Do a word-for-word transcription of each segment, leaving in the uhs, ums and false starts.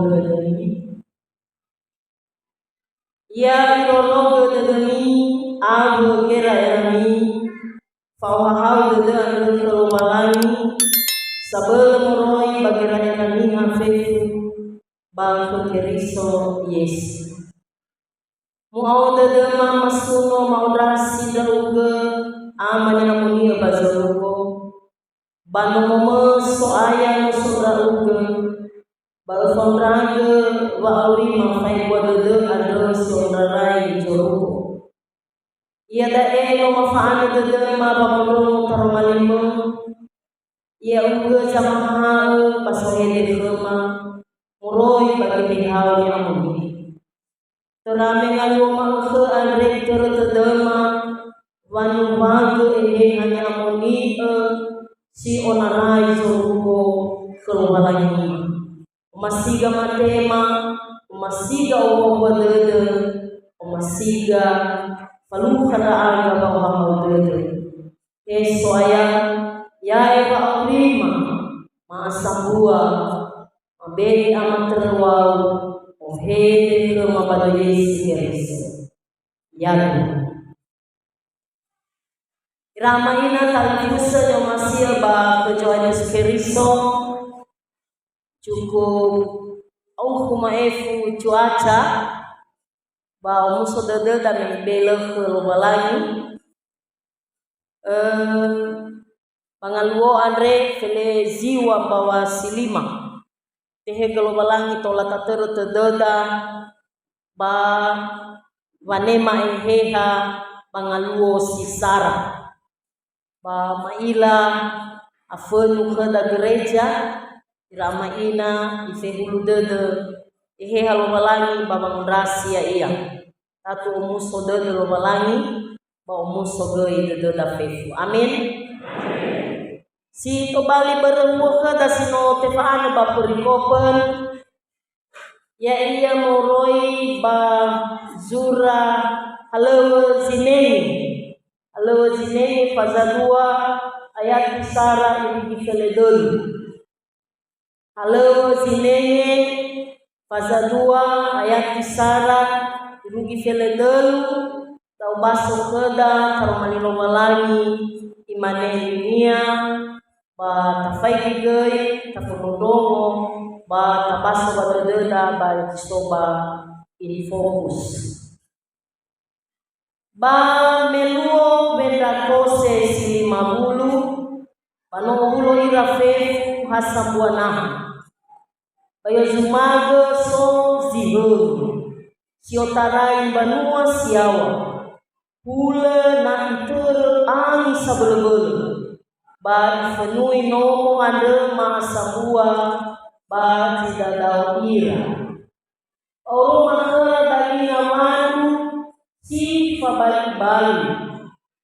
dödömi. Ya irorogö dödömi awö gera'erami, fa'ohahau dödö andrö khö Lowalangi, sabölö moroi ba gera'era niha fefu ba khö Keriso Yesu. Mu'ao dödöma masuno ma'ondrasi ndra'ugö Ama ni'amoni'ö ba zorugo, ba nomomö So'aya noso ndra'ugö, ba öfaondragö wa'aurima fa'ebua dödö andrö si ondrarai zorugo. Iada'e no mafa'anö dödöma ba wondrongo taroma limö, ya'ugö zamaha'ö ba sohede khöma moroi ba geheha ni'amoni'ö. Töra me ngaluo ma'ökhö andre itörö tödöma wanuwagö Eheha ni'amoni'ö si onarai zorugo khö Lowalangi. Omasiga matema, omasiga obuabua dödö, omasiga falukha ndra'aga ba ohahau dödö. He So'aya, ya'e wa'aurima, ma'asambua, mabe'e amatöröwau, ohede khöma ba döi Yesu Keriso. Yadu. Ira ama ina talifusö ni'omasi'ö ba khö Zo'aya Yesu Keriso, cukup aukhu ma'efu cuaca, ba omuso dödöda me ibelö khö Lowalangi. Eh, ba ngaluo andre fele ziŵa mbaŵa si lima. Tehegö Lowalangi tola tatörö tödöda ba wanema Eheha ba ngaluo si sara. Ba ma'ila afönu khöda gereja, ira ama ina ifehulu dödö Eheha Lowalangi ba wangondrasi ya'ia. Tatu omuso dödö Lowalangi, ba omuso göi dödöda fefu. Amin. Si tobali börö huo khöda si no tefa'anö ba perikopö, ya'ia moroi ba zura Halöŵö Zinenge. Halöŵö Zinenge faza dua ayati sara irugi fele dölu. Halöŵö Zinenge faza dua ayati sara irugi fele dölu, ta'obaso khöda taroma li Lowalangi, imane linia, ba tafaigi göi, tafondrondrongo, ba tabaso ba dödöda ba zi so ba Infokus. Ba me luo wendrakose si lima wulu, ba no owulo ira fefu ha sambua naha. Ba i'ozumagö so zi höwö, si otarai mbanua si yaŵa, hulö na itörö angi sabölöbölö, ba ifönui nomo andrö ma'asambua ba zi dadao ira. Ba oroma khöra dali ngawadu si fabali-bali,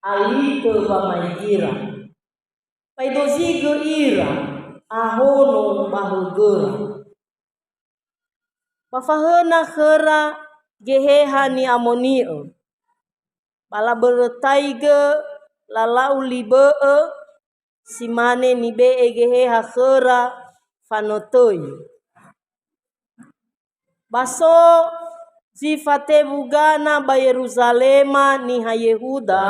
alitö wamaegira. Ba idozigö ira ahono ba högöra. Ba fahöna khöra Geheha Ni'amoni'ö. Ba labörötaigö lalau li bö'ö, si mane nibe'e Geheha khöra fanötöi. Ba so zi fatewugana ba Yeruzalema niha Yehuda,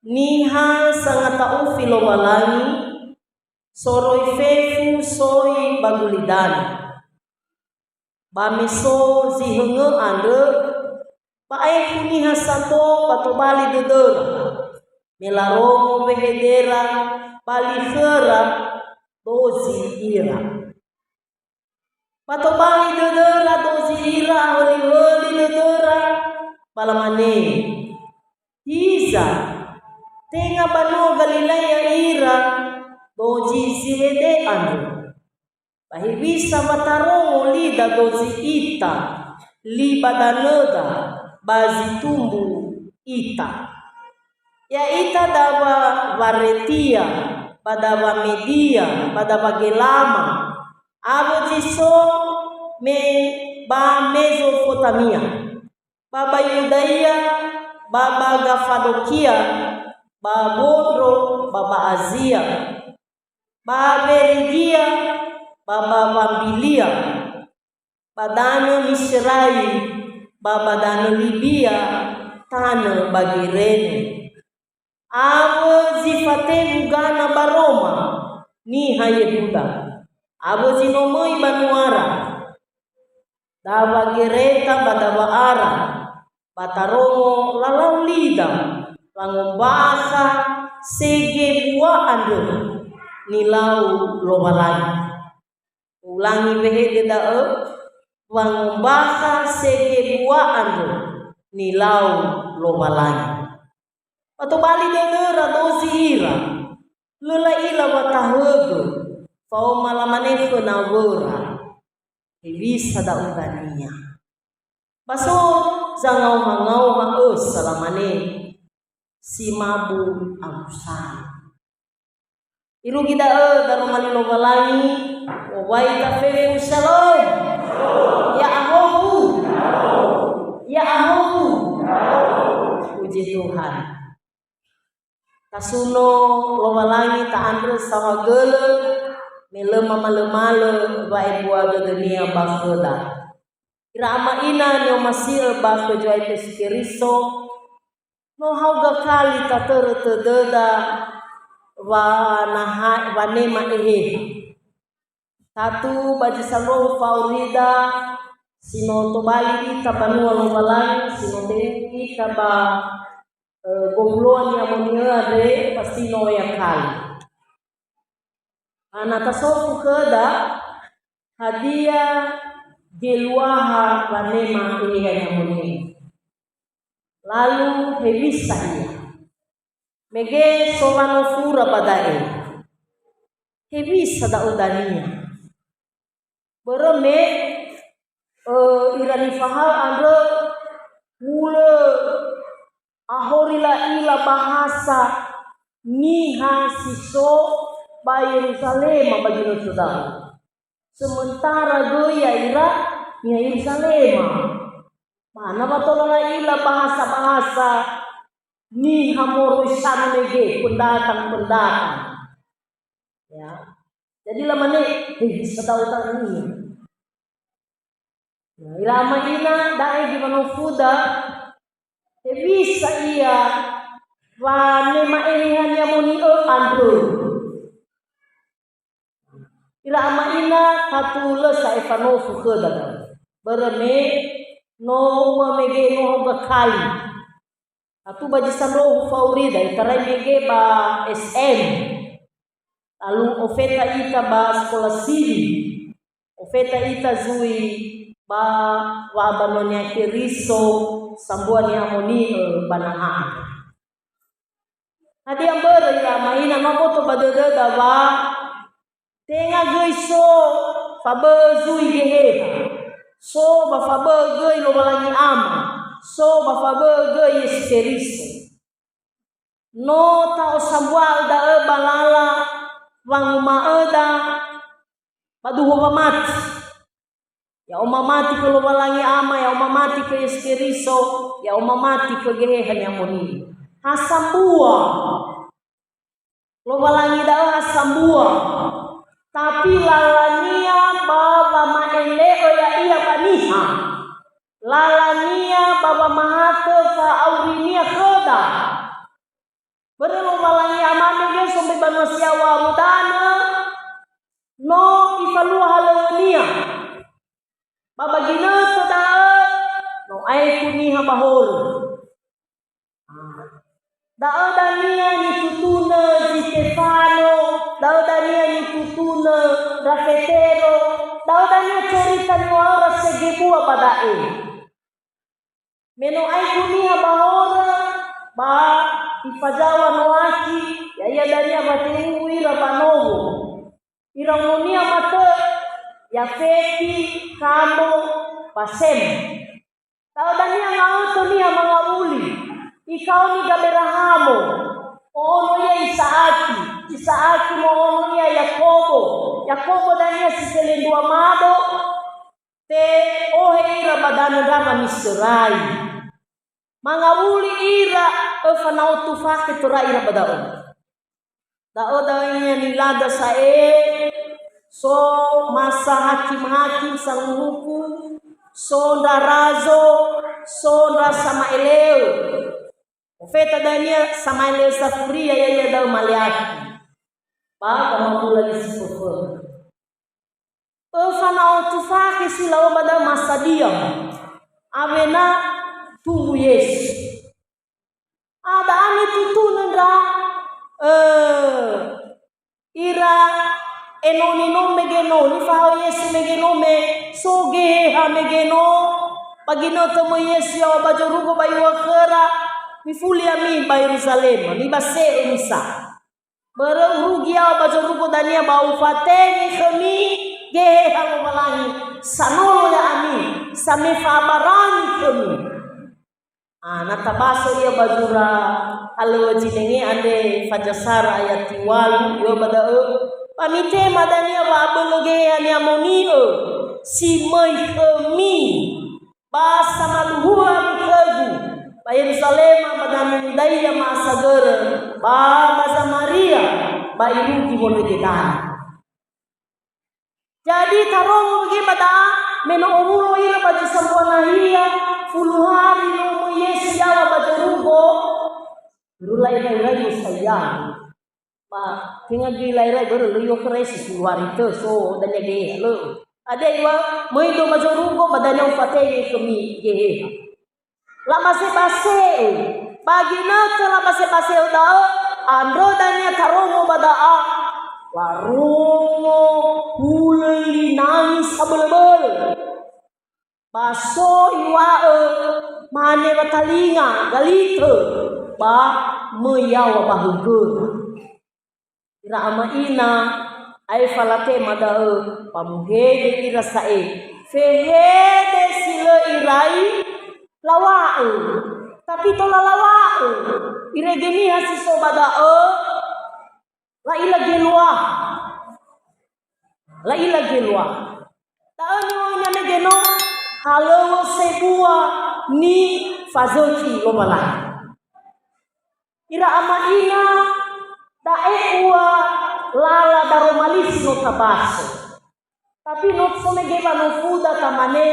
niha sangata'ufi Lowalangi, soroi fefu soi ba gulidanö. Ba me so zi höngö andrö, ba aekhu niha sato ba tobali dödöra, me larongo wehedera ba li khöra dozi ira. Ba tobali dödöra dozi ira, ahölihöli dödöra, ba lamane, "Hiza, tenga banua Galilea ira dozi si hede andrö? Ba hewisa wa tarongo lida dozi ita, li ba danöda, ba zi tumbu ita? Ya'ita dawa Waretia, ba dawa Media, ba dawa Gelama, awö zi so me ba Mezopotamia, ba ba Yudaia, ba ba Gafadokia, ba Wondro, ba ba Azia, ba Werigia, ba ba Wambilia, ba danö Miserai, ba ba danö Libia, tanö ba Gerene. Awö zi fatewu gana ba Roma, niha Yehuda, awö zi no möi banuara. Dawa Gereta ba dawa Ara, ba tarongo lalau Lida, wangombakha sebua andrö nilau Lowalangi. Ulangi wehede da'ö, wangombakha sebua andrö nilau Lowalangi. Ba tobali dödöra dozi ira, lö la'ila wa tahögö, faoma lamane khö nawöra, "Hewisa da'ö dania?" Ba so zangaoha-ngaoha ösa lamane, "Si mabu agusanö." Irugi da'ö daroma li Lowalangi, owai tafefu, Shalom. Ya'ahowu. Ya'ahowu. Puji Tuhan. Tasuno Lowalangi ta'andrö saohagölö, me lö mamalömalö wa'ebua dödönia ba khöda. Ira ama ina ni'omasi'ö ba khö Zo'aya Yesu Keriso, no haogakali tatörö tödöda wa naha-, wanema Eheha. Tatu ba zi sandrohu fa'aurida, si no tobali ita banua Lowalangi, si no tengu ita ba, eh, gowuloa ni'amoni'ö andre, pasti no oya kali. Ana tasofu khöda, hadia geluaha wanema Eheha ni'amoni'ö? Lalu hewisa ia? Mege so wanofura ba da'e. Hewisa da'ö dania? Börö me, ö, ira nifahaö andrö hulö ahori la'ila bahasa niha si so ba Yeruzalema ba ginötö da'ö. Sementara göi ya'ira niha Yeruzalema. Ba na wa tola la'ila bahasa-bahasa niha moroi sanu mege, pendatang-pendatang. Ya. Jadi lamane, "Hewisa da'ö dania?" Nah, ira ama ina, da'e zi wanofuda, hewisa ia wanema Eheha ni'amoni'ö andrö? Ira ama ina, tatu lö sa'ae fanofu khöda. Börö me no ua mege no haogakali. Tatu ba zi sandrohu fa'aurida, itarai mege ba S M. Lalu ofeta ita ba sekolah sili. Ofeta ita zui ba wa'abanonia Keriso sambua ni'amoni'ö ba naha. Hadia mbörö ira ama ina, no aboto ba dödöda wa tenga göi so fabö'ö zui Geheha, so ba fabö'ö göi Lowalangi Ama, so ba fabö'ö göi Yesu Keriso. No ta'osambua'ö da'ö ba lala wanguma'öda ba duhö wamati. Ya'oma mati khö Lowalangi Ama, ya'oma mati khö Yesu Keriso, ya'oma mati khö Geheha ni'amoni'ö. Ha sambua. Lowalangi da'ö ha sambua. Tapi lalania ba wama'ele'ö ya'ia ba niha. Lalania ba wamahatö fa'aurinia khöda. Börö Lowalangi Ama mege so mbai banua si yaŵa wödanö, no ifalua halöŵönia. Ba ba ginötö da'ö, no aekhu niha ba horö. Da'ö dania nitutunö Zitefano, da'ö dania nitutunö ndra Fetero, da'ö dania cerita niŵa'öra segebua ba da'e. Me no aekhu niha ba horö, ba ifazaŵa noakhi, ya'ia dania watewu ira ba nowo. Ira ononia matö, Yafeti, Kamo, ba Sem. Da'ö dania nga'ötö niha mangawuli. Ikaoni Gaberahamo, mo'ono ia Isa'aki. Isa'aki mo'ono ia Yakobo. Yakobo dania si felendrua mado, te'ohe ira ba danö ndrawa Miserai. Mangawuli ira, öfa na otu fakhe töra ira ba da'ö. Da'ö dania nilada sa'ae, So masa hakim-hakim, sanguhuku, so ndra razo, so ndra sama'ele'ö. Profeta dania sama'ele'ö safuria, ya'ia da'ö Maleakhi. Ba gamabula li si föföna. Öfa na'otu fakhe si la'ö ba da'ö masadia. Awena tumbu Yesu. Ada ami tutunö ndra, eh, ira enoni no mege no, nifahaö Yesu mege no me so geheha mege no, ba ginötö möi Yesu yaŵa ba zorugo ba iŵa'ö khöra, "Mifuli ami ba Yeruzalema, mibase'ö misa. Börö urugi yaŵa ba zorugo dania ba ufatenge khömi geheha Lowalangi, sanolo ya'ami, same fa'abarani khömi." Ah, na tabaso ia ba zura halöŵö zinenge andre, faza sara ayati walu, iŵa'ö ba da'ö, "Ba mitema dania wa'abölö geheha ni'amoni'ö si möi khömi, ba samaduhua ami khögu ba Yeruzalema, ba danö Yudaia ma'asagörö, ba ba Zamaria, ba irugi wondrege danö." Jadi tarongo mege ba da'a, me no owulo ira ba zi sambua nahia, fulu hari no möi Yesu yaŵa ba zorugo, börö la'erai-rai Yesaya. Ba tenga göi la'erai börö lö i'okhö Yesu fulu hari tö so dania geheha, lö. Hadia iŵa'ö, "Möido ba zorugo, ba dania ufatenge khömi geheha." Labase-base'ö. Ba ginötö labase-base'ö da'ö, andrö dania tarongo ba da'a. Larongo hulö li nangi sabölö-bölö. Ba so iŵa'ö mane watalinga galitö, ba möi yaŵa ba högöra. Ira ama ina, aefa latema da'ö, ba muhede ira sa'ae. Fehede si lö irai lawa'ö. Tapi tola lawa'ö. Irege niha si so ba da'ö, la'ila geluaha. La'ila geluaha. Da'ö niŵa'önia mege no, halöŵö sebua nifazökhi Lowalangi. Ira ama ina, da'e ua lala daroma li si no tabaso. Tapi no so mege ba nofuda tamane,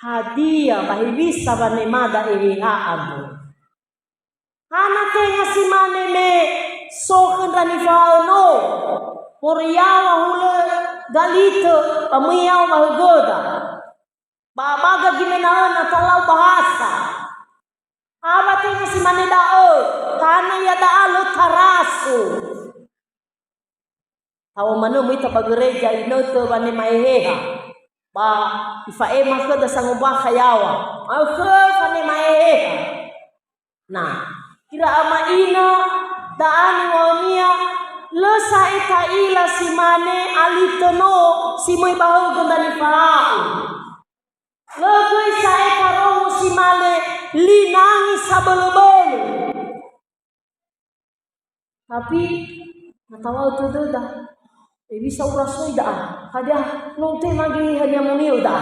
hadia ba hewisa wanemada Eheha andrö? Hana tenga si mane me so khö ndra nifahaö no, moroi yaŵa hulö galitö, ba möi yaŵa ba högöda. Ba abaga gimena'ö na talau bahasa. Awa tenga si mane da'ö, hana iada'a lö taraso. Taŵa manö möita ba gereja inötö wanema Eheha. Ba ifa'ema khöda sangombakha yaŵa. Ma'ökhö fanema Eheha. Nah, ira ama ina, da'a niŵa'önia, lö sa'ae ta'ila si mane alitö no si möi ba högö ndra nifahaö. Lö göi sa'ae tarongo si mane li nangi sabölö-bölö. Tapi, na taŵa'ö tödöda, hewisa urasoi da'a. Hadia no utema geheha ni'amoni'ö da'a?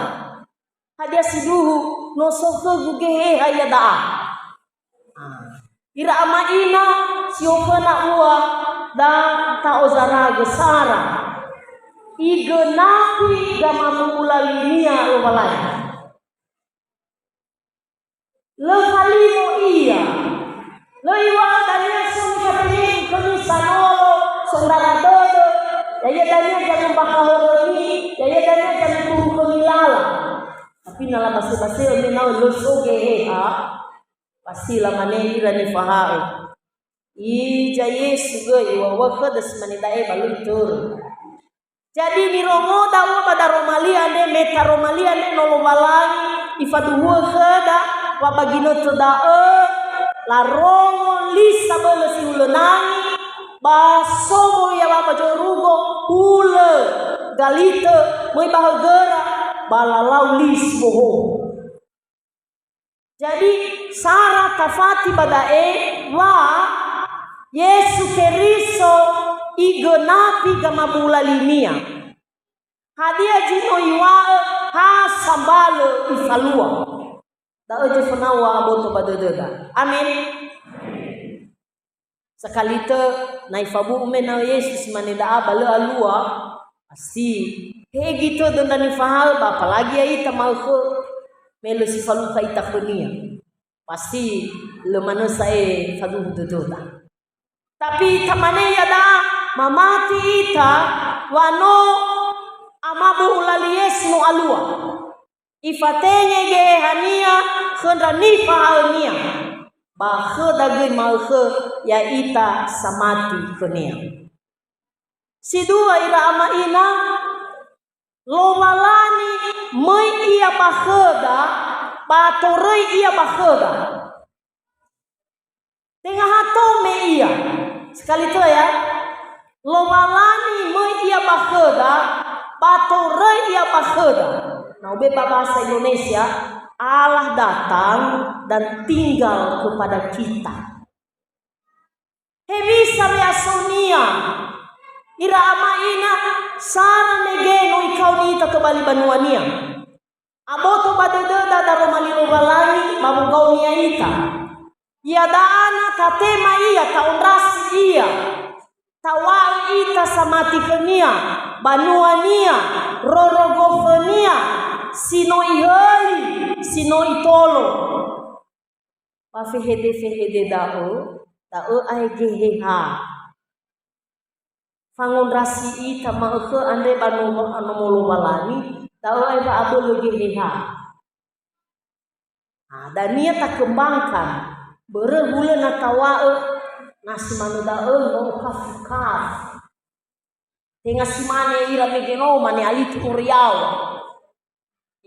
Hadia sindruhu no so khögu geheha iada'a? Ah. Ira ama ina, si oföna ua, da ta'ozaragö sara. Igönafi gamabu'ula linia Lowalangi. Lö falimo ia. Lö iŵa'ö dania so nifatenge-Gu khömi sanolo, sondrara dödö, ya'ia dania zangombakha horömi, ya'ia dania zanuturu khömi lala. Tapi na labase-base'ö me ena'ö lö so geheha, ba si lamane ira nifahaö. Iza Yesu göi, iŵa'ö khöda si mane da'e ba lö itörö. Jadi, nirongoda ua ba daroma li andre, me taroma li andre no Lowalangi, ifaduhu'ö khöda, wa ba ginötö da'ö, larongo li sabölö si hulö nangi, ba so moroi yaŵa ba zorugo, hulö galitö, möi ba högöra, ba lalau li si bohou. Jadi, sara tafati ba da'e wa Yesu Keriso igönafi gamabu'ula linia. Hadia zi no iŵa'ö ha sambalö ifalua? Da'ö zi fanaŵa aboto ba dödöda. Amin. Sakali tö, na ifabu'u me ena'ö Yesu si mane da'a ba lö alua, Si hegi tödö ndra nifahaö ba apalagi ya'ita ma'ökhö, me lö si falukha ita khönia. Pasti lö manö sa'ae faduhu dödöda. Tapi tamane iada'a, mamati ita wa no amabu'u lali Yesu no alua. Ifatenge Geheha-Nia khö ndra nifahaö-Nia, ba khöda göi ma'ökhö ya'ita samati khö-Nia. Si dua ira ama ina, Lowalangi möi Ia ba khöda, ba toröi Ia ba khöda. Tenga ha tome Ia. Sekali tö ya. Lowalangi möi Ia ba khöda, ba toröi Ia ba khöda. Na ube ba bahasa Indonesia, Allah datang dan tinggal kepada kita. Hewisa we'aso-Nia, ira ama ina, sara mege no Ikaoni ita tobali banua-Nia. Aboto ba dödöda daroma li Lowalangi ba wogaoni ya'ita. Iada'a na tatema Ia, ta'ondrasi Ia, taŵa'ö ita samati khö-Nia, banua-Nia, rorogofö-Nia, si no Ihöli, si no Itolo. Ba fehede-fehede da'ö, da'ö ae Geheha. Fangondrasi ita ma'ökhö andre ba nomo, nomo Lowalangi, da'ö ae wa'abölö Geheha. Ah, dania takembangkan, börö hulö na taŵa'ö, na si manö da'ö no kafu-kafu. Tenga si mane ira mege no mane alitu oriawa.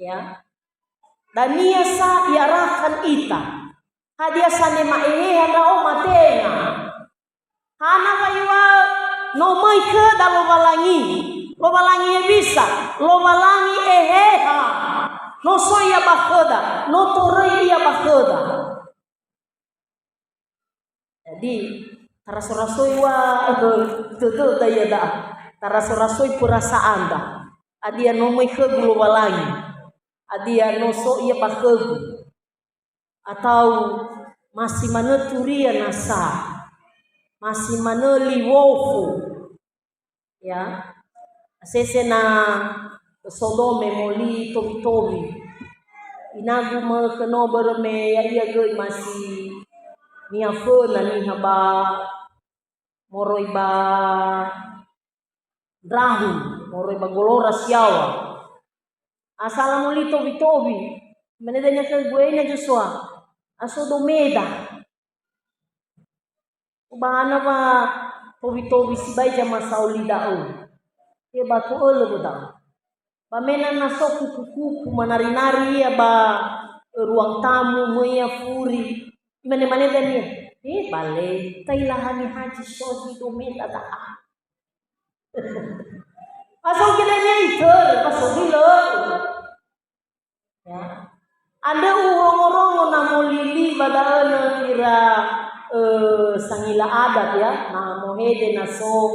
Ya. Dania sa iarahkan ita. Hadia sa ne ma'eheha ndra'o ma tenga. Hana wa iŵa'ö, no möi khöda Lowalangi. Lowalangi hewisa, Lowalangi Eheha. No so Ia ba khöda, no toröi Ia ba khöda. Jadi, taraso-rasoi wa, eh, dödöda iada'a. Taraso-rasoi perasaanda. Hadia no möi khögu Lowalangi. Hadia no so Ia ba khögu. Atau masi manö turia nasa, masi manö liwofu, ya, sese na Sodome moli towi-towi. Inagu ma'ökhö no börö me ya'ia göi masi niha föna niha ba moroi ba ndrahu, moroi ba golora si yaŵa. Asala moli towi-towi. Mane dania khögu, "Ena Yosua, aso domeda." Ubahana wa towi-towi sibai zamasaoli da'ö. He ba to'ölö wö da'ö. Ba me na, na so kuku-kuku manari-nari ia ba ruang tamu, möi ia furi. Imane-mane dania, "Eh, bale, taila haniha zi so zi domeda da'a." Ba so gö dania itörö, ba so gö lö. Ya. Andrö urongo-rongo na molili ba da'ö nö ira, eh, sangila adat, ya, na mohede na so,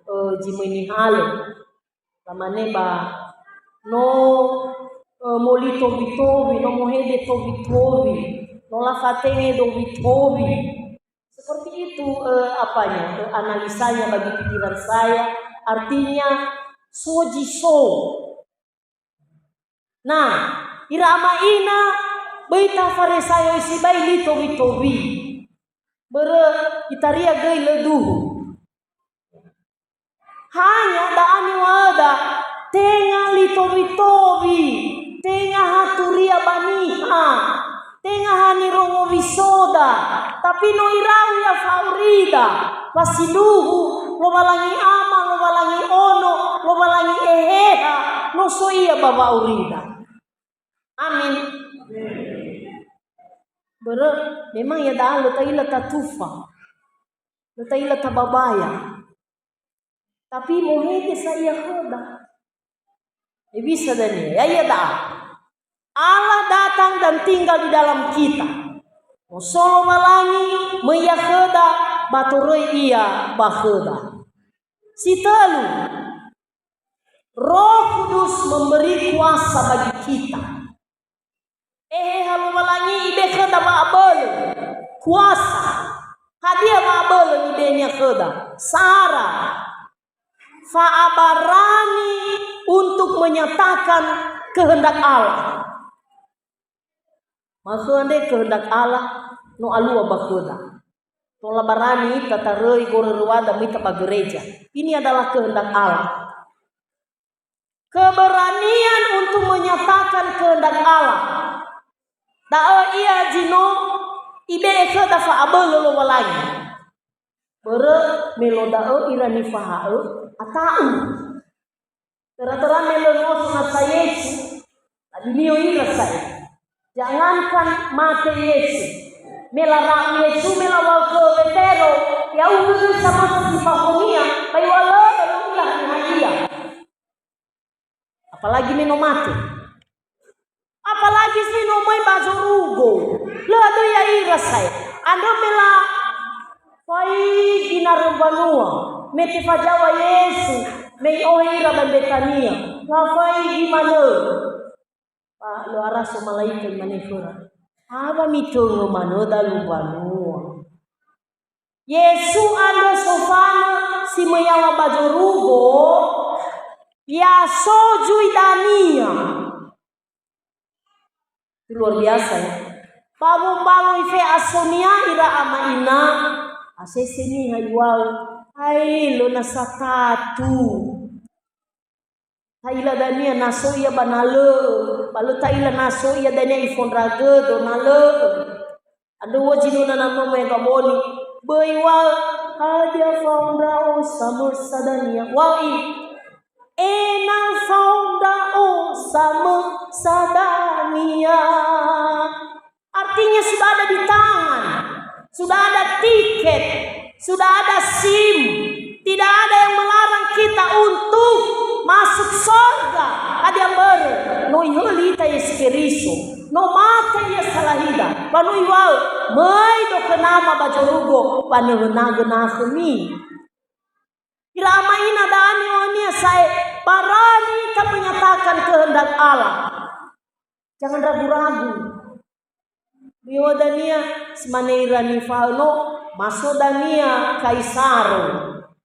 eh, zi möi nihalö. Lamane ba, no, eh, moli towi-towi, no mohede towi-towi, no lafatenge towi-towi. Seperti itu, eh, apanya, eh, analisanya bagi pikiran saya. Artinya, so zi so. Nah, ira ama ina, böi tafaresayoi sibai li towi-towi. Börö itaria göi lö duhu. Hanya da'a niŵa'öda, tenga li towi-towi, tenga ha turia ba niha, tenga ha nirongo wisoda, tapi no irau ia fa'aurida, ba sindruhu, Lowalangi Ama, Lowalangi Ono, Lowalangi Eheha, no so Ia ba wa'aurida. Amin. Börö, memang iada'a lö ta'ila tatufa. Lö ta'ila tababaya. Tapi mohede sa Ia khöda. Hewisa dania, ya, iada'a. Allah datang dan tinggal di dalam kita. No so Lowalangi, möi Ia khöda, ba toröi Ia ba khöda. Si tölu, Roh Kudus memberi kuasa bagi kita. Eheha Lowalangi ibe khöda wa'abölö, kuasa. Hadia wa'abölö nibe-Nia khöda? Sara. Fa'abarani untuk menyatakan kehendak Allah. Maksudnya kehendak Allah no alua ba khöda. Tola barani ita taröi goröwöda mita ba gereja. Ini adalah kehendak Allah. Keberanian untuk menyatakan kehendak Allah. Da'ö ia zi no ibe'e khöda fa'abölö Lowalangi. Börö me lo da'ö ira nifahaö ata'u. Töra-töra me lö noso nasa Yesu, ladunio ira sa'ae. Jangankan mate Yesu. Me lara'u Yesu, me lawa'ö khö Wetero, ya'ugö samösa si fao khönia, ba iŵa'ö lö, lö u'ila haniha ia. Apalagi me no mate. Apalagi si no möi ba zorugo. Lö döi ya'ira sa'ae. Andrö me la faigi narö mbanua. Me tefazaŵa Yesu, me i'ohe ira ba Mbetania. Lafaigi manö. Ba lö ara so malaika imane khöra, "Hawa mitöngö manö dalu mbanua?" Yesu andrö sofanö si möi yaŵa ba zorugo, ya so zui dania. Itu luar biasa, ya. Ba wombaloi fe'asonia ira ama ina, asese niha iŵa'ö, "Hai, lö nasa tatu." Ta'ila dania na so ia ba na lö'ö, ba lö ta'ila na so ia dania ifondra gödo na lö'ö. Andrö ua zinöna na no mohenga boli, böi iŵa'ö, "Hadia fao ndra'o samösa dania?" Iŵa'ö i, "Ena'ö fao ndra'o samösa dania." Artinya sudah ada di tangan, sudah ada tiket, sudah ada SIM. Tidak ada yang melarang kita untuk masuk sorga. Hadia mbörö? No ihöli ita Yesu Keriso. No mate ia salahida. Ba no iŵa'ö, "Möido khö Nama ba zorugo, ba nöhönagö na khömi." Ira ama ina, da'a niŵa'önia sa'ae, barani ita menyatakan kehendak Allah. Jangan ragu-ragu. Miŵa'ö dania, si mane ira nifahaö no, maso dania Kaisaro,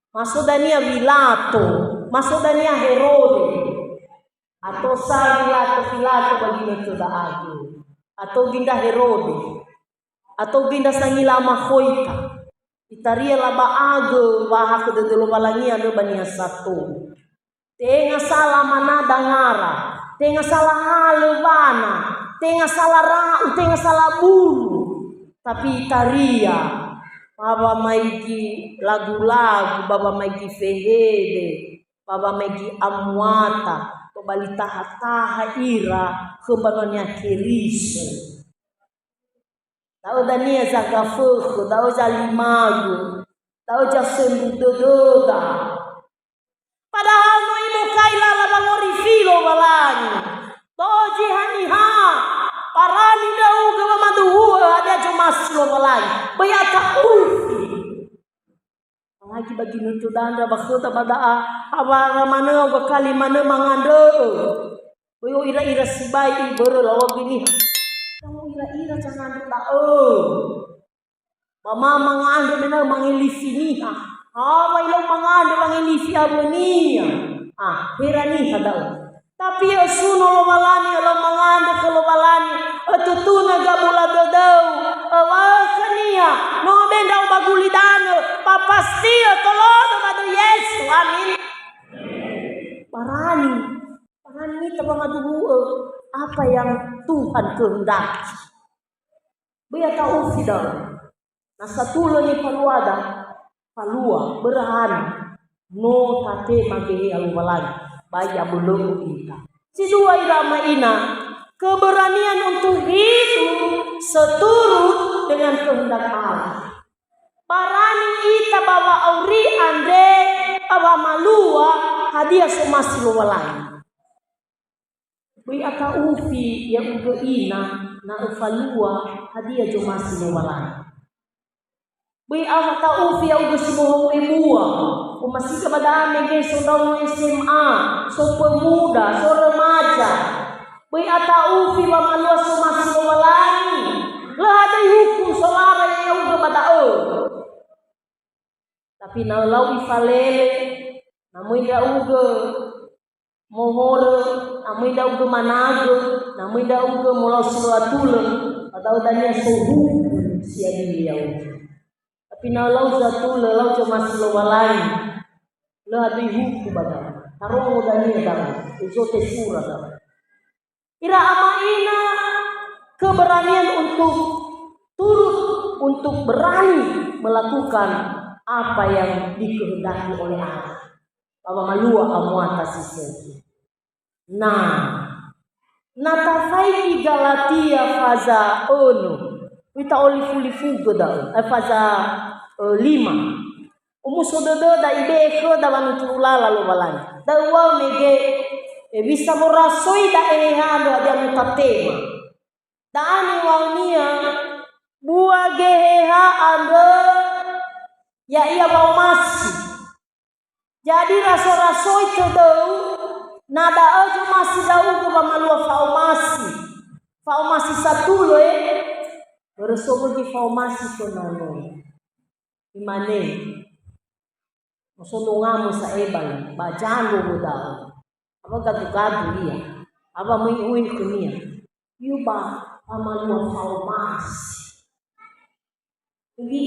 maso dania Wilato, maso dania Herode. Ato sa Wilato, Filato ba ginötö ndra'aga. Ato göi ndra Herode. Ato göi ndra sangila amakhoita. Itaria laba'agö wa'ahakhö dödö Lowalangi andrö ba niha sato. Tenga sa lamana dangara, tenga sa lahalö wana, tenga sa lara'u, tenga sa labulu. Tapi itaria, ba wamaigi lagu-lagu, ba wamaigi fehede, ba wamaigi amuata, tobali taha-taha ira khö mbanua-Nia Keriso. Da'ö dania zaga fökhö, da'ö zalimagö, da'ö zasöndru dödöda. Padahal no ibokai lala wangorifi Lowalangi. Dozi haniha, barani ndra'ugö wamaduhu'ö hadia zomasi Lowalangi. Böi ata'ufi. Apalagi ba ginötö dandra ba khöda ba da'a, awara manö, awakali manö mangandrö'ö. Böi o'ira-ira sibai, börö lawa'ö göi niha. Böi o'ira-ira zangandrö da'ö. Ba ma mangandrö mena'ö mangelifi niha. Awa ilau mangandrö mangelifi awönia. Ah, hera niha da'ö. Tapi ösuno Lowalangi, ölau mangandrö khö Lowalangi, ötutunö gabula dödöu, öŵa'ö khönia, no be ndra'o ba gulidanö, ba pasti ötolodo ba döi Yesu. Amin. Barani, barani ita wamaduhu'ö apa yang Tuhan kehendaki. Böi ata'ufi da'ö. Na satulö nifaluada, falua, börö hana, no tatema gehe'a Lowalangi, ba i'abölö'ö ita. Si dua ira ama ina, keberanian untuk hidup seturut dengan kehendak Allah. Barani ita ba wa'auri andre, ba wamalua hadia somasi Lowalangi. Böi ata'ufi ya'ugö ina, na öfalua hadia zomasi Lowalangi. Böi ata'ufi ya'ugö si bohou ebua. Omasiga ba da'a mege so ndraono S M A, so pemuda, so remaja. Böi ata'ufi wamalua somasi Lowalangi. Lö hadöi hukum solara ya'ugö ba da'ö. Tapi na lau ifalele, Na möi ndra'ugö mohorö, na möi ndra'ugö managö, na möi ndra'ugö molau si lö atulö, ba da'ö dania so huku si adili ya'ugö. Tapi na lau zatulö, lau zomasi Lowalangi, lö adui huku ba da'ö. Tarongo dania da'ö, ezo tesura da'ö. Ira ama ina, keberanian untuk turut, untuk berani melakukan apa yang dikehendaki oleh Allah. Ba wamalua amuata si sökhi. Nah, na tafaigi Galatia faza önö, ita olifu-lifugö da'ö, eh, faza, eh, lima. Omuso dödöda ibe'e khöda wanuturu lala Lowalangi. Da'ö mege, hewisa worasoi da'e Eheha andrö hadia no tatema. Da'a niŵa'önia, bua Geheha andrö ya'ia wa'omasi. Jadi raso-rasoi tödöu, na da'ö zomasi ndra'ugö wamalua fa'omasi. Fa'omasi satulö, eh. Börö so mögi fa'omasi khö nono. Imane, "Mosondrongamö sa'ebali, ba zandro wö da'ö." Awa gadu-gadu ia, awa möi'oi khönia. Yu ba wamalua fa'omasi. Jadi,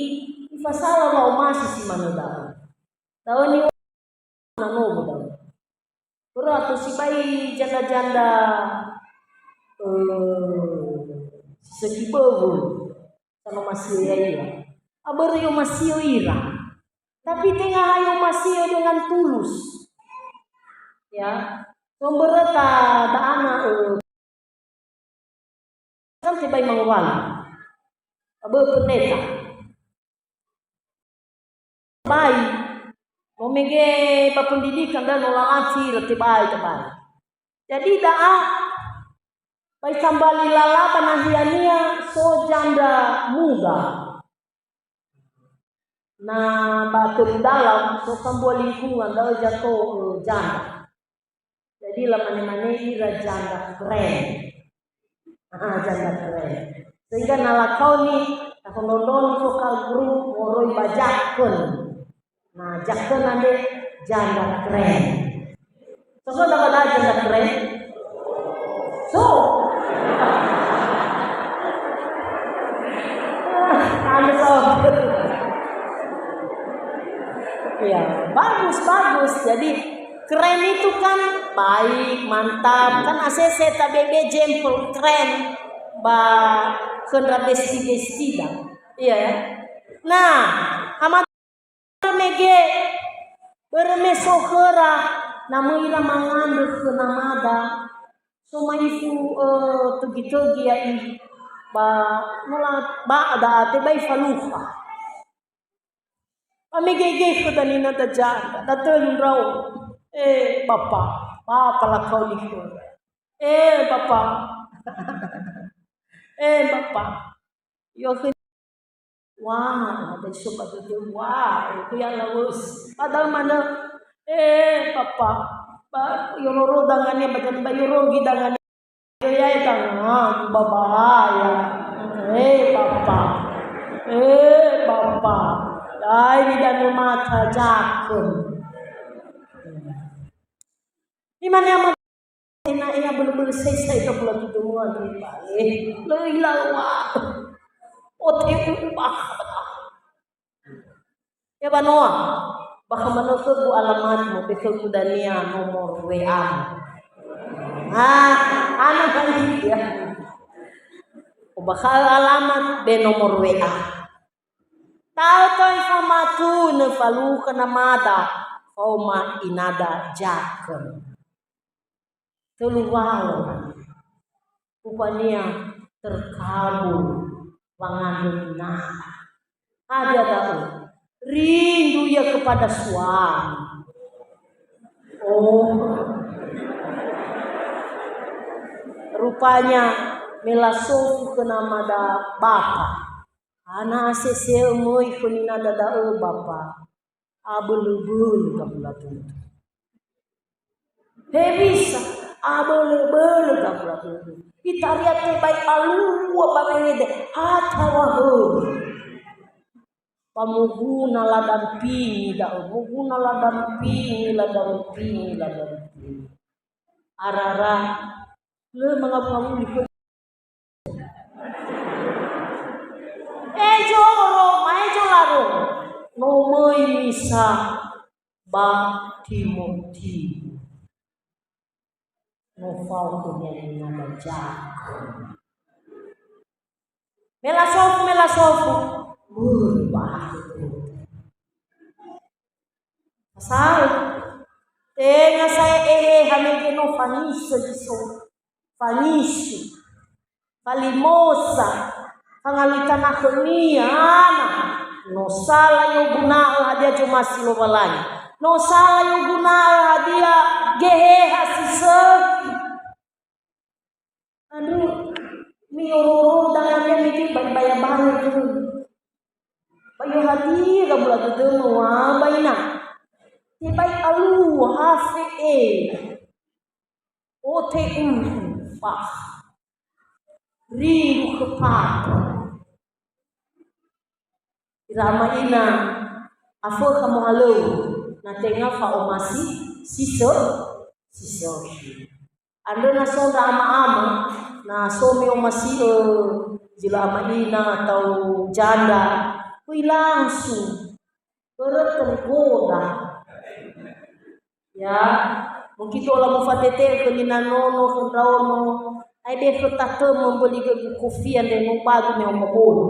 ifasala wa'omasi si manö da'ö. Da'ö ni na nomo da'ö. Börö ato sibai janda-janda, eh, si sökhi böwö, sanomasi'ö ya'ia. Abörö i'omasi'ö ira. Tapi tenga ha i'omasi'ö dengan tulus. Ya, so mböröta da'a na, eh, kan tebai mangowalu. Abö pendeta. Tebai. No mege ba pendidikan dan no lalati ira tebai, tebai. Jadi da'a, bai sambali lala ba nahiania so janda muda. Na ba tölu dalam, so sambua lingkungan, da'ö zato, eh, janda. Jadi lamane-mane ira janda keren. Ah, janda keren. Sehingga na lakaoni, tafondrondrongo so ka grup moroi ba Jakön. Na Jakön andre janda keren. So, so, dapat aja nggak keren? So. Anu so. Ya, bagus, bagus. Jadi, keren itu kan baik, mantap. Kan A C C tabebe jempol keren. Ba khö ndra besti-besti da. Iya, ya. Nah, ama Börö mege, börö me so khöra, na möi ira mangandrö khö namada, so ma'ifu, eh, tögi-tögi ya'i, ba no la, ba da'a tebai falukha. Ba mege-ge khö danina da janda, da tölu ndra'o. Eh, Bapa, Bapa lakao li khöra. Eh, Bapa. Eh, Bapa. Yo khö Wah, ada coba tu, wah, itu yang laus. Padahal mana, eh, Papa, ba, yororo dangane, ba, ba, yorogi dangane. Ya, ya, tangan, babaya. Eh, Papa. Eh, Papa. Dai, di danu mata jakun. Imane ama Ena'e abölö-bölö sesai ka bula tudu mua di bale. Lö ilaŵa. Ote u'u bakha. Ya banoa. Bakha manö khögu alamatmu, be khögu dania nomor W A. Ah, ana kali ya. Obakha'ö alamat be nomor W A. Ta'ö-ta'ö ifamatunö falukha namada faoma inada jakö. Tölu walo. Rupanya terkabul wangandrö inada. Hadia da'ö? Rindu ia kepada suami. Oh. Rupanya me lasofu khö namada bapa. Hana asese'ö möi khö ninada da'ö, Bapa. Abölö-bölö gabula dödö. Hewisa, abölö-bölö gabula dödö. Itaria tebai alua ba wehede, ha taŵa höli. Ba moguna ladampingi da'ö, moguna ladampingi, ladampingi, ladampingi. Arara, lö mangawuli khö-, ezo oro, maezo laro. No möi misa ba Timotio. No fao khönia ninga ba Jakob. Me lasofu, me lasofu. Börö ba akhö. Pasal. Tenga sa'ae eheha mege no fangisö zi so. Fangisö. Falimosa. Fangalui tanö khönia, hana. No sala i'oguna'ö hadia zomasi Lowalangi. No sala i'oguna'ö hadia geheha si sökhi. Andrö, mi'ororo danga mege ba, ba, ba, ba, ba, yo hadia gamula dödömö wa ba ina. Tebai alua ha fe'e. O te'u'u, fa. Ringu khö papa. Ira ama ina, afökha mohalöŵö, na tenga fa'omasi si sö-, si sökhi. Andrö na so ndra ama-ama, na so mi'omasi'ö zi lö ama ina atau janda, böi langsung. Börö tergoda. Ya, mungkin tola mufatete'ö khö nina nono, khö ndraono, ae be fötatö mömböli gögu kofi andre no badu me omabolo.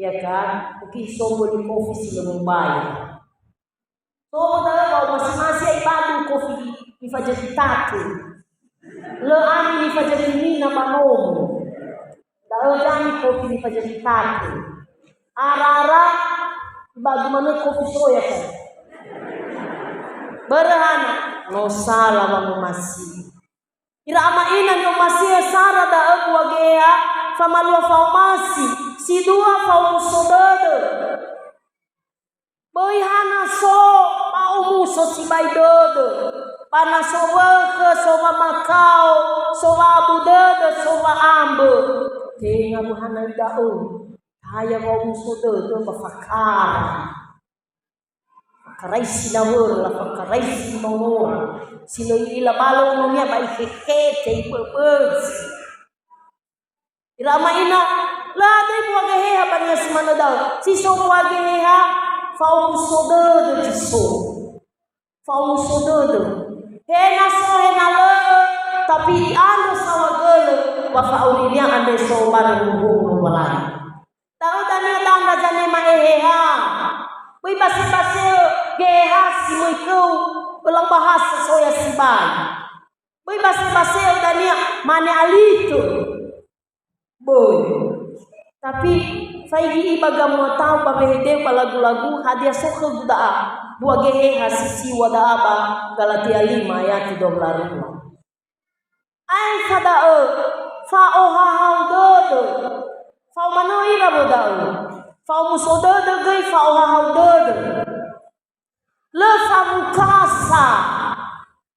Iya kan? Mungkin so mböli kofi si lö möbai. So da'ö ba masi-masi ai badu kofi nifazökhi tatu. Lö ami nifazökhi nina ba nomo. Da'ö dani kofi nifazökhi tatu. Arara, ibadu manö kofi soya kan. Börö hana, no sala wangomasi. Ira ama ina ni'omasi'ö sara da'ö bua geheha, famalua fa'omasi, si dua fa'omuso dödö. Böi hana so ba omuso sibai dödö, ba na so wökhö, so wamakao, so wa'abu dödö, so wa'ambö. Tenga wöhana da'ö. Taya wa'omuso dödö ba fakara. Fakaraisi nawöra, fakaraisi maonora. Si lö i'ila balö ononia ba ikhekete, iböbözi. Ira ama ina, lö döi bua geheha ba niha si manö da'ö. Si so bua geheha, fa'omuso dödö zi so. Fa'omuso dödö. He na so, he na lö'ö, tapi i'andrö saohagölö, wa fa'aurinia andre so barö huhu'u Lowalangi. Da'ö dania dandra zanema eheha. Böi base-base'ö geheha si möi khöu, ölau bahasa soya sibai. Böi base-base'ö dania mane alitö. Böi. Tapi faigi iba gamuatau ba wehedeu ba lagu-lagu, hadia so khögu da'a? Dua geheha si siŵa da'a ba Galatia lima ayat dua belas rua. Aefa da'ö, fa'ohahau dödö. Fao manö ira wö da'ö. Fa'omuso dödö göi fa'ohahau dödö. Lö fawukasa,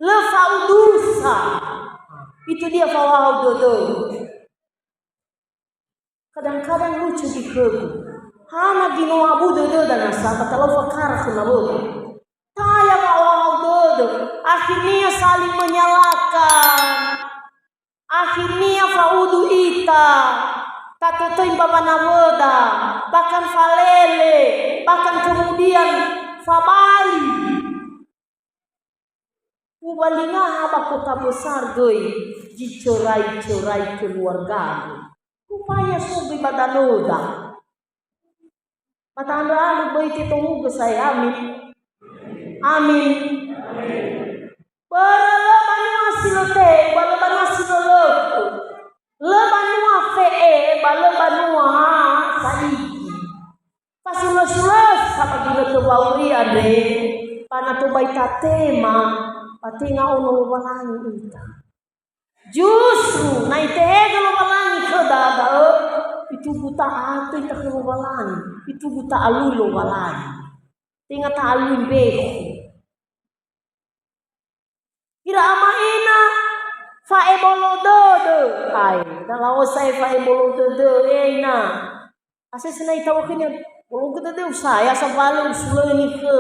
lö fa'udusa. Itu dia fa'ohahau dödö. Kadang-kadang lucu zi khögu. Hana zi no abu dödöda nasa, ba talau fakara khö nawöda. Taya wa'ohahau dödö. Akhirnya saling menyalahkan. Akhirnya fa'udu ita, tatötöi mbawa nawöda, bahkan falele, bahkan kemudian fabali. Ubalingaha ba kota besar göi, zicerai-cerai keluargagu. Rupanya so göi ba danöda. Ba ta'andrö-andrö böi tetohugö sa'ae, amin. Amin. Börö lö banua si lö te'u, ba lö banua si lö lökö. Lö banua fe'e, ba lö banua sa'igi. Fasulö-sulösa ba ginötö wa'auri andre, ba na tobai tatema, ba tenga ono Lowalangi ita. Justru na itehegö Lowalangi khöda da'ö, itugu ta'atö ita khö Lowalangi, itugu ta'alui Lowalangi. Tenga ta'alui mbekhu. Ira ama ina, fa'ebolo dödö. Ai, na la'osa e fa'ebolo dödö, e ina. Asese na itaŵa khönia, Bologö dödöu saya, sabale usulöni khö.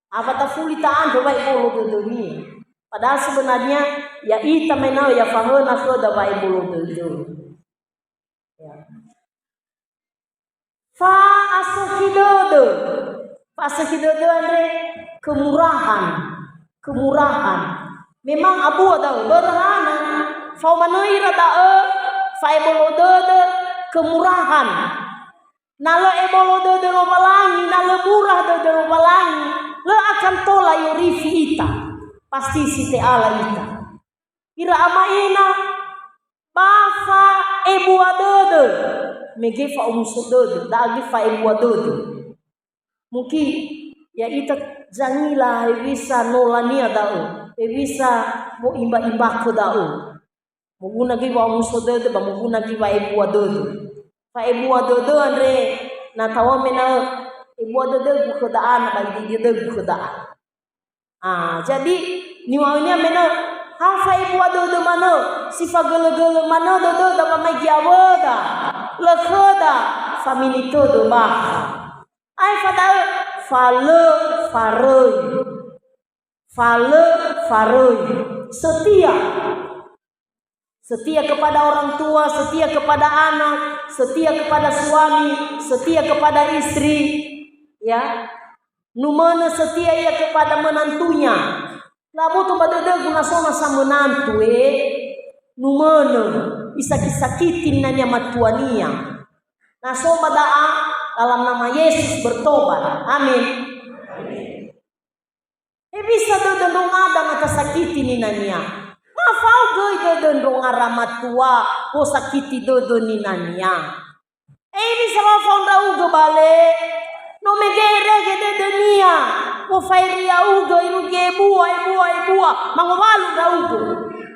Apa tafuli ta'andrö wa'ebolo dödömi. Padahal sebenarnya, ya ita menau ya fahöna khöda wa'ebolo dödö. Ya. Fa'asökhi dödö. Fa'asökhi dödö andre kemurahan. Kemurahan. Memang abua da'ö, börö hana. Fao manö ira da'ö, fa'ebolo dödö, kemurahan. Na lö ebolo dödö Lowalangi, na lö murah dödö Lowalangi, lö akan tola i'orifi ita. Pasti si te'ala ita. Ira ama ina, ba fa'ebua dödö, mege fa'omuso dödö, da'ö göi fa'ebua dödö. Mungkin ya'ita zangila hewisa nolania da'ö, hewisa wo'imba-imbakö da'ö. Moguna göi wa'omuso dödö, ba moguna göi wa'ebua dödö. Fa'ebua dödö andre, na taŵa mena'ö ebua dödögu khö da'a, na ba idi'ö dödögu khö da'a. Ah, jadi, niŵa'önia mena'ö, ha fa'ebua dödö manö, si fagölö-gölö manö dödöda wamaigi awöda, lö khöda, famini tödö bakha. Aefa da'ö, fa lö faröi. Fa lö faröi. Setia. Setia kepada orang tua, setia kepada anak, setia kepada suami, setia kepada istri, ya. Numönö setia ia kepada menantunya. Laboto ba dödögu na so nasa menantu, e, numönö, isaki-sakiti ninania matuania. Na so ba da'a, dalam nama Yesus bertobat. Amin. Hewisa dödö ndrongada na tasakiti ninania. Ma fao göi dödö ndrongara matua, fosakiti dödö ninania. Hewisa wa fao ndra'ugö bale, no mege irege dödönia, fofaeri ya'ugö, irugi ebua, ebua, ebua, mangowalu ndra'ugö.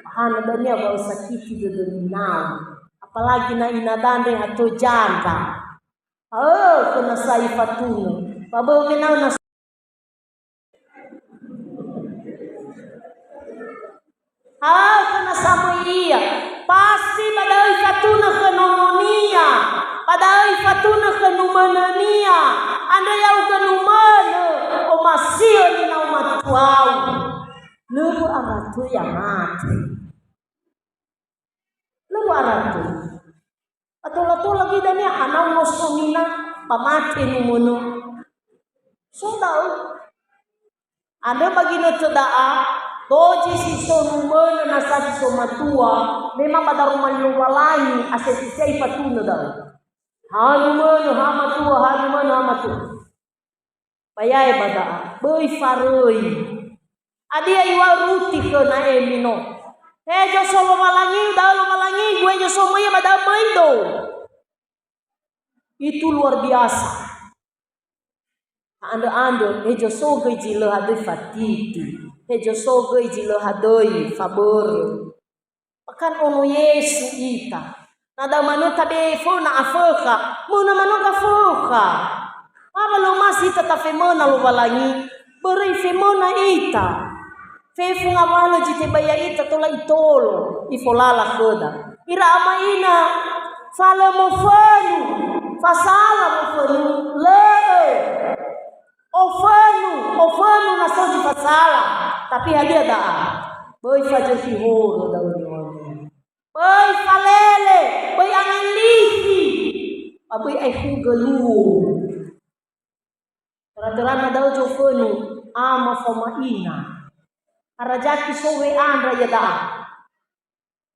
Hana dania wa usakiti dödö ninau. Apalagi na ina dandre atau janda. Aö, khöna sa ifatunö. Ba bö'ö mena'ö na Hakhö na samöi ia, pasti ba da'ö ifatunö khö nononia, ba da'ö ifatunö khö numönönia, andrö ya'ugö numönö, omasi'ö ninau matuau. Lö wa'aratö ya mate. Lö wa'aratö. Ba tola-tola göi dania, hanau no so nina, ba mate numönö. So da'ö. Andrö ba ginötö da'a, dozi si so numönö nasa si so matua, memang ba daroma li Lowalangi, asesi-sesi ifatunö da'ö. Ha numönö, ha matua, ha numönö, ha matua. Ba yae ba da'a, böi faröi. Hadia iŵa'ö Ruti khö Naemi no? Hezo so Lowalangiu, da'ö Lowalangigu, hezo so möi'ö ba da'ö möido. Itu luar biasa. Andrö-andrö, hezo so göi zi lö hadöi fatiti. Hezo so göi zi lö hadöi fabörö. Bahkan ono Yesu ita. Na da'ö manö tabe föna afökha, möna manö gafökha. Hawa lö omasi ita tafemöna Lowalangi, börö ifemöna ita. Fefu ngawalö zi tebai ya'ita tola itolo, ifolala khöda. Ira ama ina, fa lö mofönu, fasala mofönu, lö'ö. Ofönu, ofönu na so zi fasala. Tapi hadia da'a? Böi fazökhi horö da'ö niŵa'önia. Böi falele, böi angelifi, ba böi aehugö luo. Töra-törana da'ö zofönu ama faoma ina. Arazaki so we'a ndra iada'a.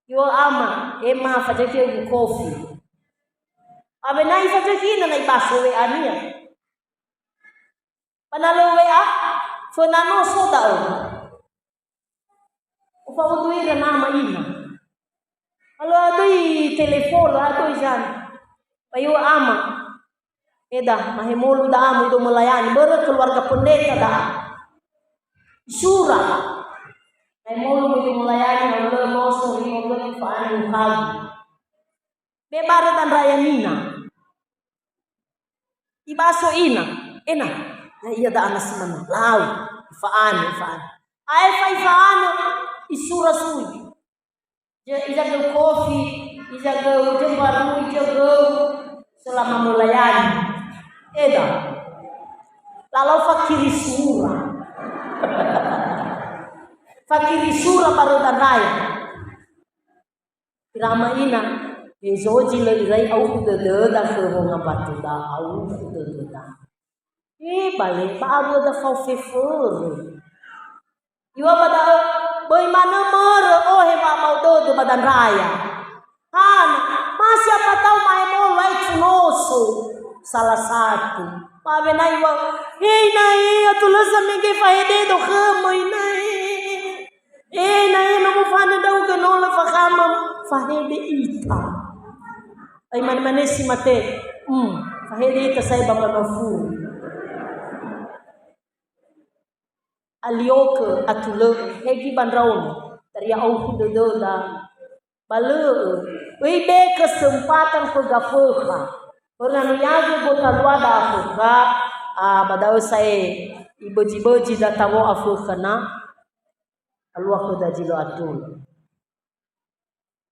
Iŵa'ö ama, "E ma, fazökhi ya'ugö kofi." Awena ifazökhi ina na ibaso we'ania. Ba na lö we'a, föna no so da'ö. Ufa'udu ira nama ina. Ba lö adöi telefon, lö adöi zan. Ba iŵa'ö ama, "Eda, mahemolu da'a möido melayani, börö keluarga pendeta da'a." Isura. Mahemolu möido melayani, ba lö moso, lima belas, fa'anö hagu. Me barö dandra ya nina. Ibaso ina, "Ena, na ia da'a na si manö." Lau, ifa'anö, ifa'anö. Aefa ifa'anö, isura sui. Je-, izagö kofi, izagö jembaru, izagö selama melayani. Eda. Lalau fakiri sura. Fakiri sura ba röda ndraya. Ira ama ina, hezo zi lö irai aukhu dödöda khö wongambatüda, aukhu dödöda. E, bale, ba awöda fao feförö. Iŵa'ö ba da'ö, böi manö mörö ohe wa'amao dödö ba dandraya. Hana, ma siapa tahu mahemolu ae cunoso. Salah satu. Ba awena iŵa'ö, "He inae, atulö samege fahede do khömö inae. He inae, no mufane ndra'ugö no lö fakhama fahede ita." Ai mane-mane si mate, "Hmm, fahede ita sa'ae ba mbanua furu." Alioke atulö hegi ba ndraono, taria aukhu dödöda, ba lö'ö, öi be kesempatan khö Gafökha. Pernah nuyagö gotaluada Afökha, a, ba da'ö sa'ae ibözi-bözi da tawo Afökha na, alua khöda zi lö atulö.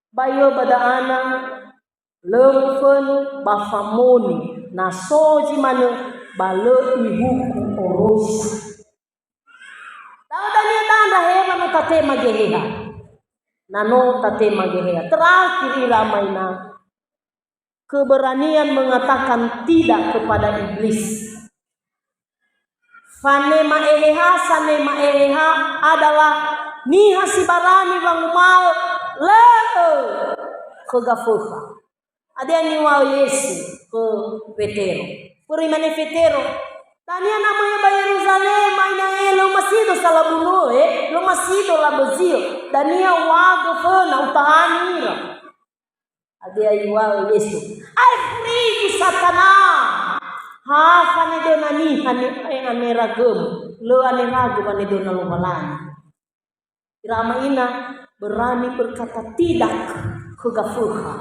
Ba iŵa'ö ba da'ana, lö mufönö ba famoni, na so zi manö ba lö ihuku oroisa. Da'ö dania dandra hewa no tatema Geheha. Na no tatema Geheha. Terakhir ira ama ina. Keberanian mengatakan tidak kepada iblis. Fanema Eheha, sanema Eheha adalah niha si barani wanguma'ö lö'ö khö Gafökha. Hadia niŵa'ö Yesu khö Fetero? Börö imane Fetero, "Dania na möi ba Yeruzalema, inae lö omasido salabunö'ö, lö omasido labözi'ö. Dania uŵa'ö föna, utahani ira." Hadia iŵa'ö Yesu? "Ae furigu Satana! Ha fanedöna niha ni'aneragöm, lö aneragö wanedöna Lowalangi." Ira ama ina, berani berkata tidak khö Gafökha.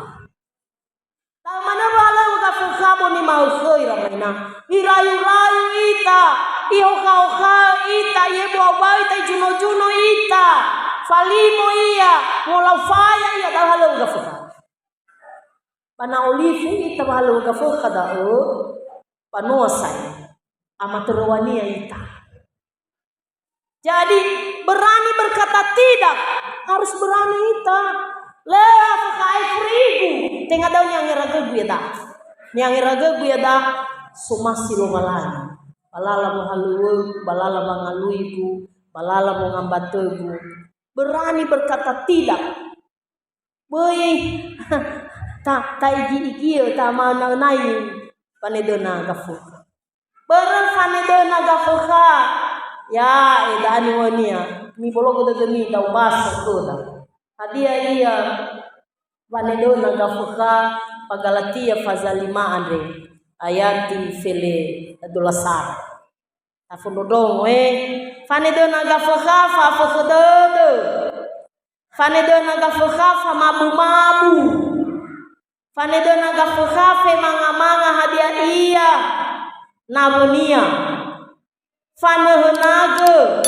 Da'ö manö wa lö Gafökha bongi ma'ökhö ira ama ina. Irayu-rayu ita, ihokha-okhaö ita, ihebuau-bau ita, ijuno-juno ita, falimo ia, ngolau faya ia, da'ö halöŵö Gafökha. Ba na olifu ita wa halöŵö Gafökha da'ö, ba noa sa'ae, amatöröŵania ita. Jadi, berani berkata tidak, harus berani ita. Lö Afökha ae furigu, tenga da'ö ni'angeragögu iada'a. Ni'angeragögu iada'a, somasi Lowalangi. Ba lala wohalöŵögu, ba lala wangaluigu, ba lala wongambatögu. Berani berkata tidak. Böi ta-, taigi-igi'ö, tamanaönai fanedöna Gafökha. Börö fanedöna Gafökha, ya'e da'a niŵa'önia, mibologö dödömi, da ubaso khöda. Hadia ia fanedöna Gafökha? Ba Galatia faza lima andre, ayati fele dua belas sara. Tafondrondrongo, e. Fanedöna Gafökha fa'afökhö dödö. Fanedöna Gafökha famabu-mabu. Fanedöna Gafökha femanga-manga hadia ia nawönia. Fanöhönagö.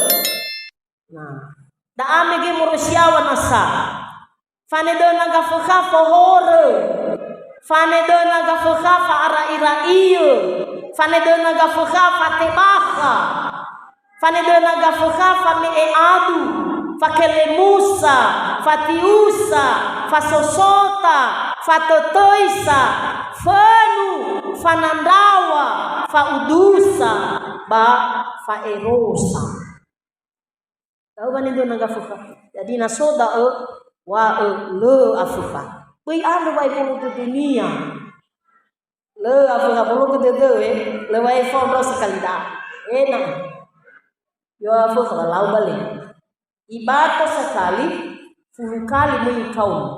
Nah, da'a mege moroi si yaŵa nasa. Fanedöna Gafökha fohorö. Fanedöna Gafökha fa'ara'ira'iö. Fanedöna Gafökha fatebakha. Fanedöna Gafökha fame'e adu, fakelemusa, fatiusa, fasosota, fatötöisa, fönu, fanandraŵa, fa'udusa, ba fa'erosa. Da'ö wanedöna Gafökha. Jadi, na so da'ö, wa'ö lö Afökha. Böi andrö wa'ebolo dödönia. Lö Afökha bologö dödö, e, lö wa'e fao ndrao sakali da'a. Ena'ö. Yo Afökha ba lau bale. Ibato sakali, fulu kali möi ikaoni.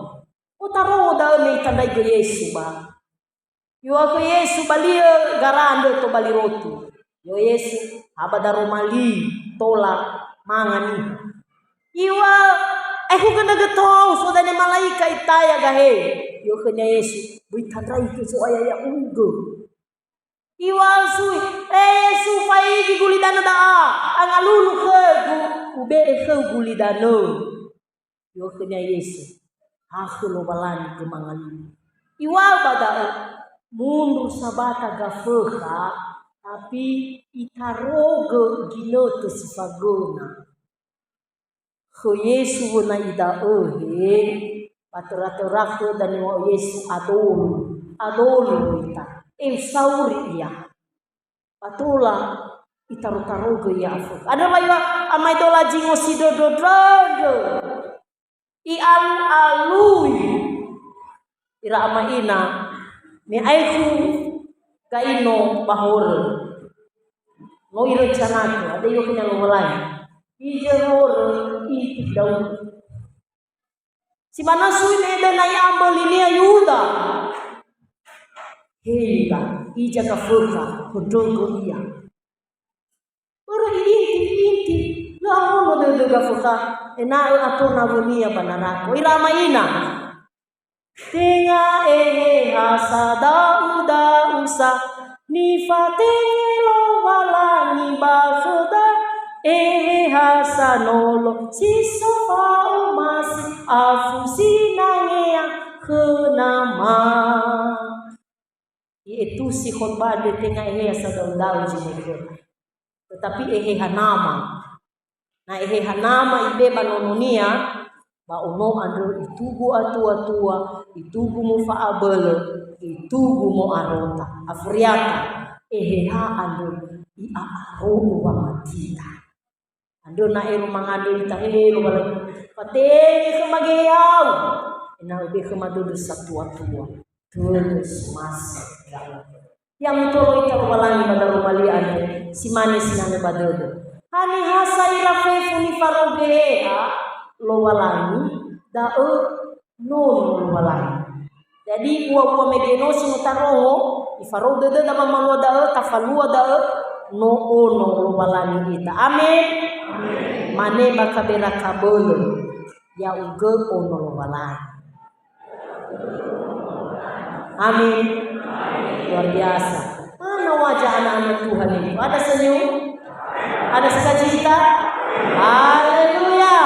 Otarongo da'ö me itandraigö Yesu ba. Iŵa'ö khö Yesu, "Bali'ö gara andrö tobali rotu." Yo Yesu, "Ha ba daroma li tola manga niha." Iŵa'ö, "Aekhugö ndra'ugö tou, so dania malaika itaya gahe." Yo khönia Yesu, "Böi tandraigö Zo'aya ya'ugö." Iŵa'ö sui, "E Yesu, faigi gulidanö da'a, angalulu khögu, ube'e khöu gulidanö." Iŵa'ö khönia Yesu, "Hakhö Lowalangi gömangalulu." Iŵa'ö ba da'ö, mundru sabata gafökha, tapi itarogö ginötö si fagöna. Khö Yesu wöna ida'ö, he, ba töra-töra khöda niŵa'ö Yesu, "Adolu, adolu ita, eu sauri ia." Ba tola itaro-tarogö ia afökha. Andrö wa iŵa'ö amaedola zingo si ndröndrö-ndröndrö. I'alu-alui ira ama ina, me aekhu gaino ba horö. No irencanaku, ada iyo kena Lowalangi. Ije horö, iti Daud. Si manö sui me döna ia mbölinia Yuda. He Yuda, ija gafökha, hondrögö ia. Börö i'inti, i'inti, lö ahono dödö gafökha, ena'ö ato nawönia ba narako. Ira ama ina. Tenga eheha sa da'u-da'u sa, nifatenge Lowalangi ba khöda, eheha sa nolo si so fa'omasi afu sinangea khö Nama. I'etusi khotbah andre tenga eheha sa da'u-da'u zi khöda. Tetapi eheha Nama. Na eheha Nama ibe ba nononia, ba ono andrö itugu atua-tua, itugu mufa'abölö, itugu mo'arota. Afuriata, eheha andrö i'a'aro'ö wamatita. Andrö na ero mangandrö ita, he Lowalangi, fatenge khöma geheha-U, ena'ö be khöma dödö satua-tua. Tödö somasi ndra'o. Ya mutolo ita Lowalangi ba daroma li andre, si mane sinangö ba dödö. Haniha sa ira fefu nifarou Geheha Lowalangi, da'ö nono Lowalangi. Jadi, ua-ua mege no si no tarongo, ifarou dödöda ba malua da'ö, tafalua da'ö, no ono Lowalangi ita. Amen. Mane ba Kabera Kabölö, ya'ugö ono Lowalangi. Amin. Luar biasa. Mana wajah anak-anak Tuhan itu? Ada senyum? Ada sukacita? Haleluya.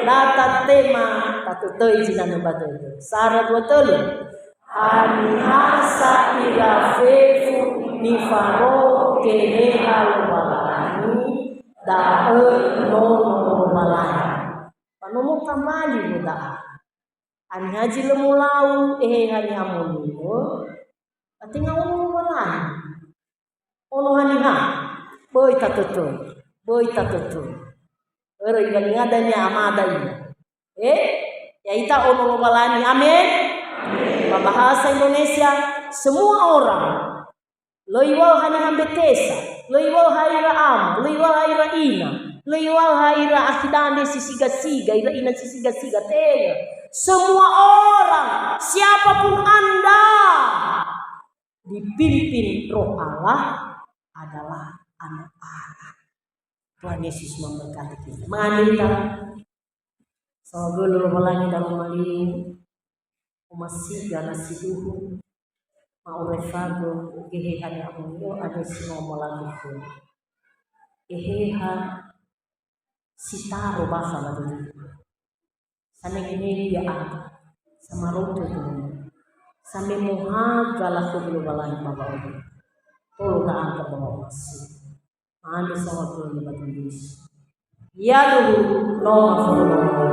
Na tatema, tatötöi zinanö ba dödö. Sara dua tölu. Haniha sa ira fefu nifarou Geheha Lowalangi, da'ö nono Lowalangi. Ba nono tambali lo da'a. Haniha zi lö molau eheha ni'amoni'ö, ba tenga ono Lowalangi. Ono haniha? Böi tatötöi, böi tatötöi. Örö iwalinga dania amada ina. Eh? Ya'ita ono Lowalangi. Amen? Ba bahasa Indonesia, semua orang. Lö iŵa'ö haniha mbetesa, lö iŵa'ö ha ira ama, lö iŵa'ö ha ira ina, lö iŵa'ö ha ira akhi dande si siga-siga, ira ina si siga-siga, tenga. Semua orang, siapapun Anda, dipimpin Roh Allah adalah anak Allah. Tuhan Yesus memberkati kita. Mangandrö ita. Saohagölö Lowalangi daroma li, omasiga na sindruhu, ma'orefagö Geheha ni'amoni'ö andre si no molagu khöu. Eheha si taro bakha ba dödöda. Sanenge-nenge ya'aga, samarou tödömi, samemohaga lakhömi Lowalangi ba wa'auri. Tolo ndra'aga ba wa'omasi. Mane saohagölö ba Yesu. Yaduhu no mafolo'ö.